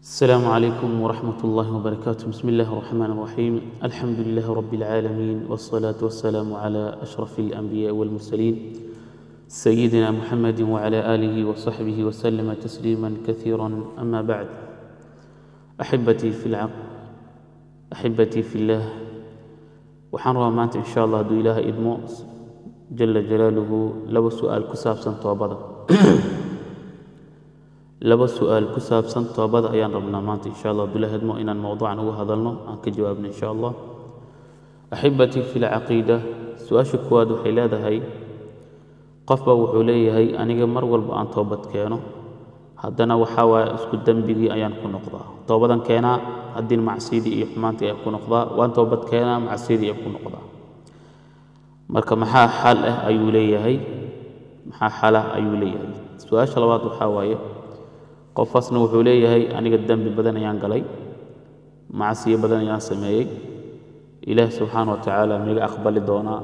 السلام عليكم ورحمة الله وبركاته. بسم الله الرحمن الرحيم. الحمد لله رب العالمين، والصلاة والسلام على أشرف الأنبياء والمرسلين، سيدنا محمد وعلى آله وصحبه وسلم تسليما كثيرا. أما بعد، أحبتي في الله، waxaan rabaa maanta insha Allah, hadduu Ilaahay idmo jala jalaaluhu, laba su-aal ku saabsan toobada. Laba su-aal ku saabsan toobada ayaan rabnaa maanta insha Allah, hadduu Ilaahay idmo, inaan mowduucan uga hadalno, aan ka jawaabno insha Allah. Axibatii fi lcaqiida, su-aasha koowaad waxay leedahay: qofba wuxuu leeyahay, aniga mar walba aan toobad keeno, haddana waxaa waaye isku dembigii ayaan ku noqdaa. Toobadan keenaa, haddii macsiyadii iyo xumaantii ayaan ku noqdaa. Waan toobad keenaa, macsiyadii ayaan ku noqdaa. Marka maxaa xal ah ayuu leeyahay? Maxaa xal ah ayuu leeyahay. Su-aasha labaad waxaa waaye, qofaasna wuxuu leeyahay, aniga dembi badan ayaan galay, macsiyo badan ayaan sameeyey, Ilaah subxaana wa tacaala miga aqbali doonaa?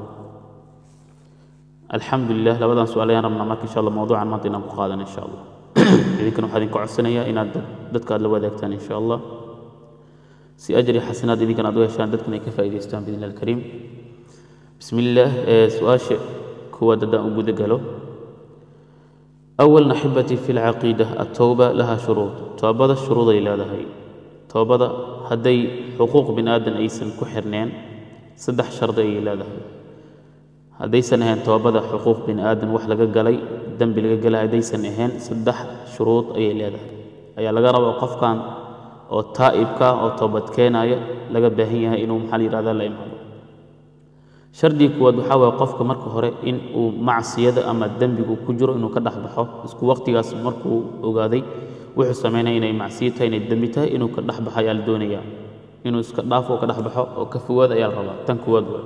Alxamdu lilah. Labadan su-aal ayaan rabnaa marka insha Allah mawduucan maanta inaan ku qaadano insha Allah. Idinkana waxaa idinka codsanayaa inaad dadka aad la wadaagtaan insha Allah, si ajri xasanaad idinkan aad u heshaan, dadkan ay ka faa'idaystaan biidni alkariim. Bismi illaah. Su-aasha koowaad haddaan u guda galo. أولا أحبتي في العقيدة، التوبة لها شروط. toobada shuruuday leedahay. Toobada hadday xuquuq bini aadan aysan ku xirneen, saddex shardi ayay leedahay. Haddaysan ahayn toobada xuquuq bini aadan wax laga galay, dembi laga galay haddaysan ahayn, saddex shuruud ayay leedahay ayaa laga rabaa qofkan oo taa'ibka oo toobad keenaya laga baahan yahay inuu, maxaa la yidhahdaa, la imaado. Shardiga koowaad waxaa waye qofka marka hore in uu macsiyada ama dembigu ku jiro inuu ka dhex baxo. Isku waqtigaas markuu ogaaday wuxuu sameynaya inay macsiyo tahay, inay dembi tahay, inuu ka dhex baxo ayaa la doonayaa. Inuu iska dhaafo oo ka dhex baxo oo ka fogaado ayaa la rabaa. Tan koowaad waay.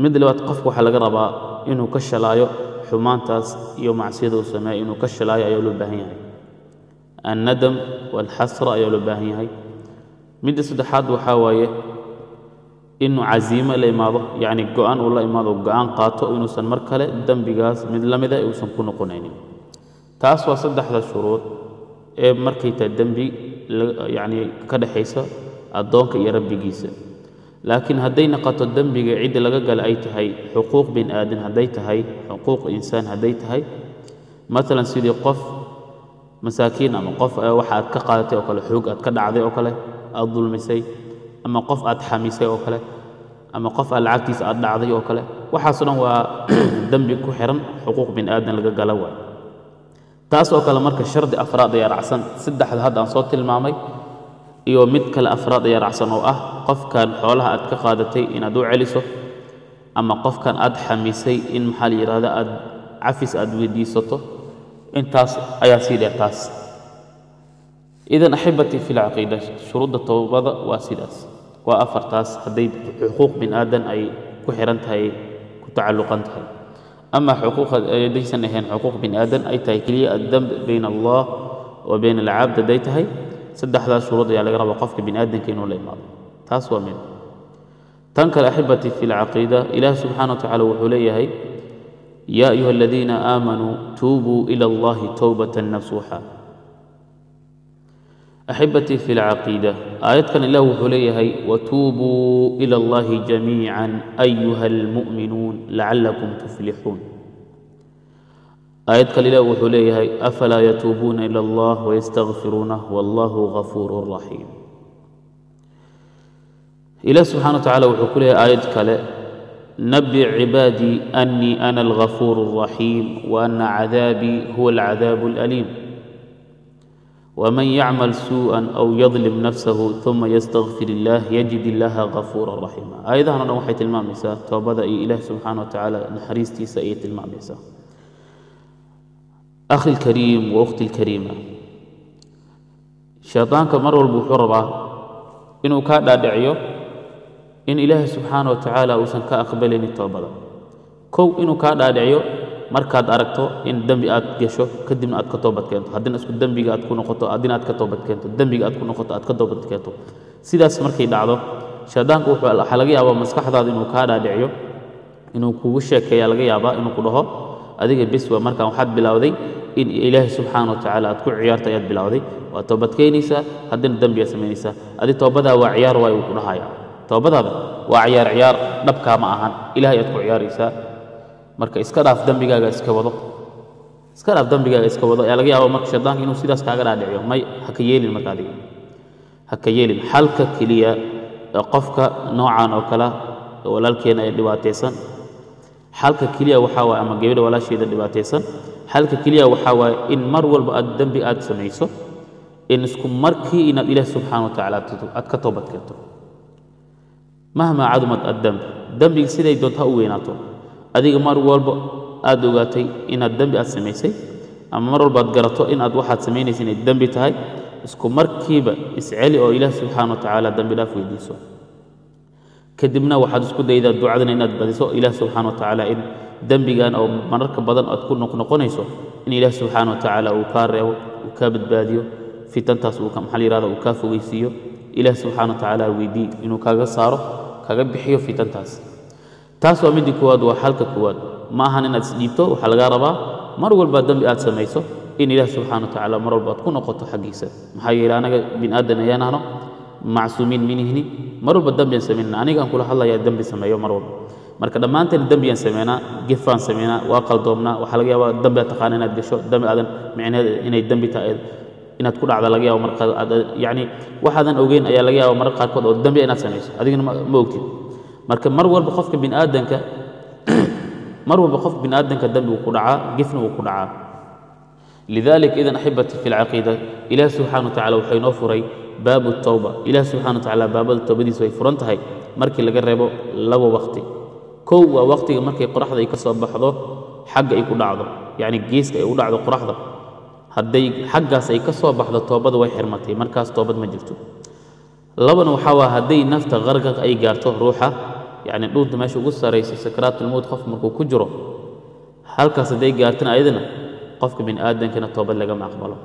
Mid labaad, qofka waxaa laga rabaa inuu ka shalaayo xumaantaas iyo macsiyada uu sameeyo. Inuu ka shalaayo ayaa loo baahan yahay. الندم والحسرة ayaa loo baahan yahay. Midda saddexaad waxaa waaye inuu casiimo la imaado, yacni go-aan uu la imaado, go-aan qaato inuusan mar kale dembigaas mid la mida uusan ku noqonaynin. Taas waa saddexda shuruud ee markay tahay dembi yacni ka dhexaysa addoonka iyo rabbigiisa. Laakiin hadday noqoto dembiga cidda laga gala ay tahay xuquuq bin aadan, hadday tahay xuquuq insaan hadday tahay, maalan sidii qof masaakiin ama qof waxa aad ka qaadatay oo kale, xoog aad ka dhacday oo kale, aad dulmisay, ama qof aad xamisay oo kale, ama qof aad lacagtiisa aad dhacday oo kale, waxaasoo dhan waa dembi ku xiran xuquuq bin aadan laga gala waay. Taas oo kale marka shardi afraad ayaa raacsan. Saddexda hadda aan soo tilmaamay iyo mid kale afraad ayaa raacsan, oo ah qofkan xoolaha aad ka qaadatay inaad u celiso, ama qofkan aad xamisay in, maxaa la yidhahda, aad cafis aad weydiisato. Intaas ayaa sii dheer taas. إذن أحبتي في العقيدة، shuruudda towbada waa sidaas, waa afartaas hadday xuquuq bin aadan ay ku xiran tahay, ku tacalluqan tahay. Ama xuquuq haddaysan ahayn xuquuq bin aadan, ay tahay keliya الذنب بين الله وبين العبد hadday tahay, saddexdaas shuruud ayaa laga rabaa qofka bin aadanka inuu la imaado. Taas waa mid. Tan kale, أحبتي في العقيدة, Ilaah subxaana wa tacaala wuxuu leeyahay: يا أيها الذين آمنوا توبوا إلى الله توبة نصوحا. أحبتي في العقيدة, aayad kan Ilah wuxuu leeyahay: وتوبوا إلى الله جميعا أيها المؤمنون لعلكم تفلحون. Aayad kale Ilah wuxuu leeyahay: أفلا يتوبون إلى الله ويستغفرونه والله غفور رحيم. Ilah subxana wa tacala wuxuu ku leeyahay aayad kale: نبئ عبادي أني أنا الغفور الرحيم وأن عذابي هو العذاب الأليم ومن يعمل سوءا أو يظلم نفسه ثم يستغفر الله يجد الله غفورا رحيما. Aayadahan o dhan waxay tilmaamaysaa toobada iyo Ilaah subxaana wa tacaala naxariistiisa ayay tilmaamaysaa. أخي الكريم وأختي الكريمة, shaydaanka mar walba wuxuu rabaa inuu kaa dhaadhiciyo in Ilaahay subxaana wa tacaala uusan ka aqbalaynin toobada. Kow, inuu kaa dhaadhiciyo markaad aragto in dembi aad gasho, kadibna aad ka toobad keento, haddina isku dembiga aad ku noqoto, haddina aad ka toobad keento, dembiga aad ku noqoto, aad ka toobad keento. Sidaas markay dhacdo, shaydaanku wuxuu waxaa laga yaabaa maskaxdaada inuu kaa dhaadhiciyo, inuu kugu sheekeeya laga yaabaa, inuu ku dhaho Adiga bis waa markaan waxaad bilowday in Ilaahay subxaana wa tacaala aad ku ciyaarta ayaad bilowday. Waa toobad keenaysaa, haddana dembi aad samaynaysaa. Adi toobadaa waa ciyaar waay, uu ku dhahaya toobadaada waa ciyaar, ciyaar dhabkaa ma ahan, Ilahay aad ku ciyaaraysaa. Marka iska dhaaf dembigaaga, iska wado, iska dhaaf dembigaaga, iska wado ayaa laga yaaba marka shaydaanka inuu sidaas kaaga dhaadhiciyo. May, ha ka yeelin. Marka adiga ha ka yeelin. Xalka keliya ee qofka noocan oo kale walaalkeena ee dhibaataysan, xalka keliya waxaa waaye, ama gabadha walaasheeda dhibaataysan, xalka keliya waxaa waaye in mar walba aad dembi aad samayso, in isku markii inaad Ilaah subxaana wa tacaala aad ka toobad keento. Mahmaa cadumad addemb, dembiga siday doonto ha u weynaato, adiga mar walba aad ogaatay inaad dembi aad samaysay, ama mar walba aad garato in aad waxaad samaynaysa inay dembi tahay, isku markiiba isceli oo Ilaah subxaana wa tacaala dembi dhaaf weydiiso. Kadibna waxaad isku daydaa ducadana inaad badiso, Ilaah subxaana wa tacaala in dembigan oo mararka badan aad ku noqnoqonayso in Ilaah subxaana wa tacaala uu kaa reebo, uu kaa badbaadiyo fitantaas, uu maxaa la yihahda, uu kaa fogeysiiyo. Ilaah subxaana wa tacaala weydii inuu kaaga saaro, kaga bixiyo fitantaas. Taas waa midii koowaad, waa xalka koowaad. Ma ahan inaad isdhiibto. Waxaa lagaa rabaa mar walba dembi aad samayso in Ilaah subxaana wa tacaala mar walba aad ku noqoto xaggiisa. Maxaa yeelay anaga bin aadan ayaan ahno, macsuumiin minihni, mar walba dembiyaan samaynana. Aniga aan kula hadlayaa dembi sameeyo mar walba. Marka dhammaanteen dembiyaan sameynaa, gefaan sameynaa, waa qaldoomnaa. Waxaa laga yaabaa dembi aad taqaana inaad gasho, dembi aadan micneheed inay dembi tahay inaad ku dhacda laga yaabo. Marka aad yacni waxaadan ogeyn ayaa laga yaaba mararka qaarkood oo dembi inaad samayso, adigana ma ogtid. Marka mar walba qofka bin aadanka, mar walba qof bin aadanka dembi wuu ku dhacaa, gefna wuu ku dhacaa. Lidalik idan axibati fi lcaqiida, Ilaah subxana wa tacala wuxuu inoo furay baabu tawba. Ilaah subxana wa tacala baabada towbadiisa way furan tahay markii laga reebo laba waqti. Kow waa waqtiga markay qoraxda ay ka soo baxdo xagga ay ku dhacdo, yacni geeska ay u dhacdo qoraxda. Hadday xaggaas ay ka soo baxdo, toobada way xirmatay, markaas toobad ma jirto. Labana waxaa waa hadday nafta qarqaq ay gaarto ruuxa, yacni dhuunta meesha ugu sarraysa, sakraatulmowt qof markuu ku jiro, halkaas hadday gaartana ayadana qofka bin aadankana toobad lagama aqbalo.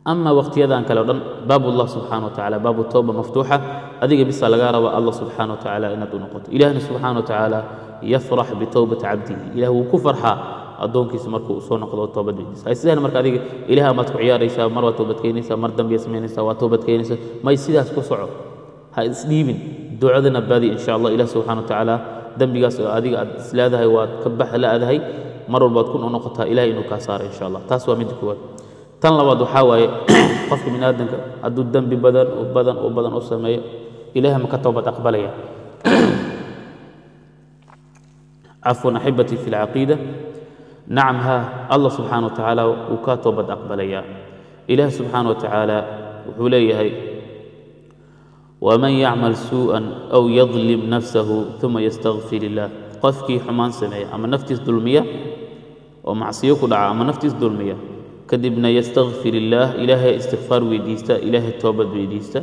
Ama waqtiyadan kale o dhan baabullah subxana wa tacala, baabu towba maftuuxa. Adiga bisaa lagaa raba Allah subxaana wa tacaala inaad u noqoto. Ilahna subxaana wa tacaala yafrax bitowbati cabdihi, Ilah wuu ku farxaa addoonkiisa markuu soo noqdo oo toobad weydiisa. Hay sidaan marka adiga Ilaah amaad ku ciyaaraysaa, mar waa toobad keenaysaa, mar dambiya samaynaysaa, waa toobad keenaysaa. May, sidaas ku soco, ha isdhiibin, ducadana badi. Insha Allah Ilah subxana wa tacaala dembigaas oo adiga aad isleedahay waad ka bax la-dahay, mar walbaad ku noqotaa, Ilahay inuu kaa saaro insha Allah. Taas waa midda koowaad. Tan labaad waxaa waaye qofka bini aadamka hadduu dembi badan oo badan oo badan u sameeyo, Ilaah ma ka toobad aqbalaya? Cafwan axibatii fi lcaqiida, nacam, ha, Allah subxaana wa tacaala wuu kaa toobad aqbalayaa. Ilaah subxaana wa tacaala wuxuu leeyahay: waman yacmal suu'an aw yadlim nafsahu uma yastakfir illaah. Qofkii xumaan sameeya ama naftiis dulmiya oo macsiyo ku dhaca ama naftiis dulmiya, kadibna yastakfir illaah, Ilaahay istikfaar weydiista, Ilaahay toobad weydiista,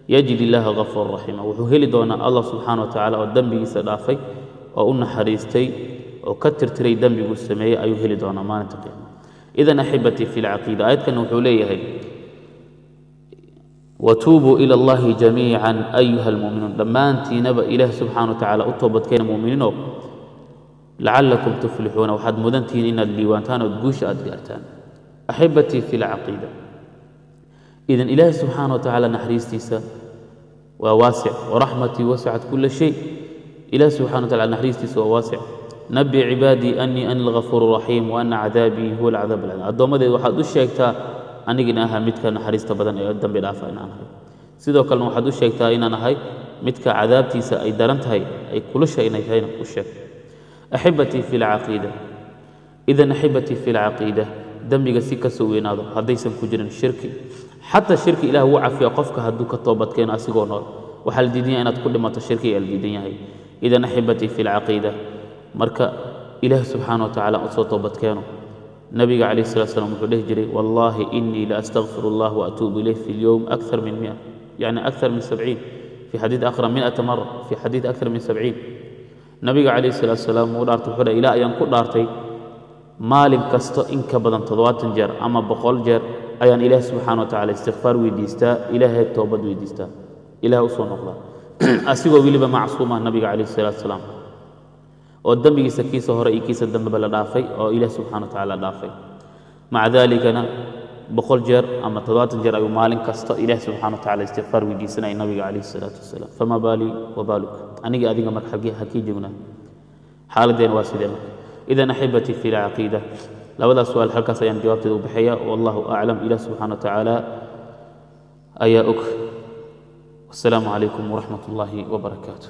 yajid illaaha gafuur raxiima, wuxuu heli doonaa Allah subxaana wa tacaala oo dembigiisa dhaafay oo u naxariistay oo ka tirtiray dembiguu sameeyey ayuu heli doonaa maalinta qiyaama. Idan axibatii fi lcaqiida, aayadkan wuxuu leeyahay: watuubuu ila allahi jamiican ayuha almu'minuun, dhammaantiinaba Ilaah subxaana wa tacaala u toobadkeena mu'miniino, lacalakum tuflixuuna, waxaad mudantihiin inaad liiwaantaan ood guusha aad gaartaan. Axibatii fi lcaqiida, idan Ilaahi subxaana wa tacaala naxariistiisa waa waasic. Waraxmatii wasicat kula shay. Ilaah subxana wa tacala naxariistiisa waa waasic. Nabi cibaadii anii ana algafuur raxiim wa ana cadaabii huwa alcadaab alcaliim. Addoommadeed waxaad u sheegtaa anigina ahaa midka naxariista badan ee dembi dhaafa inaan ahay. Sidoo kalena waxaad u sheegtaa inaan ahay midka cadaabtiisa ay daran tahay, ay kulusha inay tahayna u sheeg. Axibatii fi lcaqiida, idan axibatii fi lcaqiida, dembiga si kasoo weynaado, haddaysan ku jirin shirki, xataa shirki Ilah wuu cafiya qofka hadduu ka toobadkeeno asigoo nool. Waxaa la diidan yahay inaad ku dhimato shirki ayaa la diidan yahay. Idan axibatii fi lcaqiida, marka Ilaah subxaana wa tacala u soo toobadkeeno. Nabiga calayh salatu slam wuxuu dhihi jiray: wallaahi inii la astaqfir allah wa atuubu ilayh fi lyowm akthar min mia, yani akthar min 70, fi xadiid akhra miata mara, fi xadiid akthar min 70. Nabiga calayh salatu salaam wuu dhaartay, wuxuu dhahay: Ilaah ayaan ku dhaartay, maalin kasta in ka badan 70 jeer ama 100 jeer ayaan Ilaah subxaana wa tacala istikfaar weydiistaa, Ilaahay toobad weydiistaa, Ilaah u soo noqdaa. Asigoo weliba macsuuma nabiga calayh salaatu salaam. Oo dembigiisa kiisa hore iyo kiisa dambeba la dhaafay oo Ilaah subxana wa tacaala dhaafay. Maca daalikana 100 jeer ama 70 jeer ayuu maalin kasta Ilaah subxana wa tacala istikfaar weydiisanaya nabiga calayhi salaatu wasalaam. Famaa baali wa baaluk, aniga adiga marka halkii halkii joognaa? Xaaladeena waa sidee marka? Idan axibatii fi lcaqiida, labadaas su-aal halkaas ayaan jawaabteeda u bixaya. Wallahu aclam, Ilah subxana wa tacaala ayaa og. Wasalaamu calaykum waraxmat ullaahi wabarakaatu.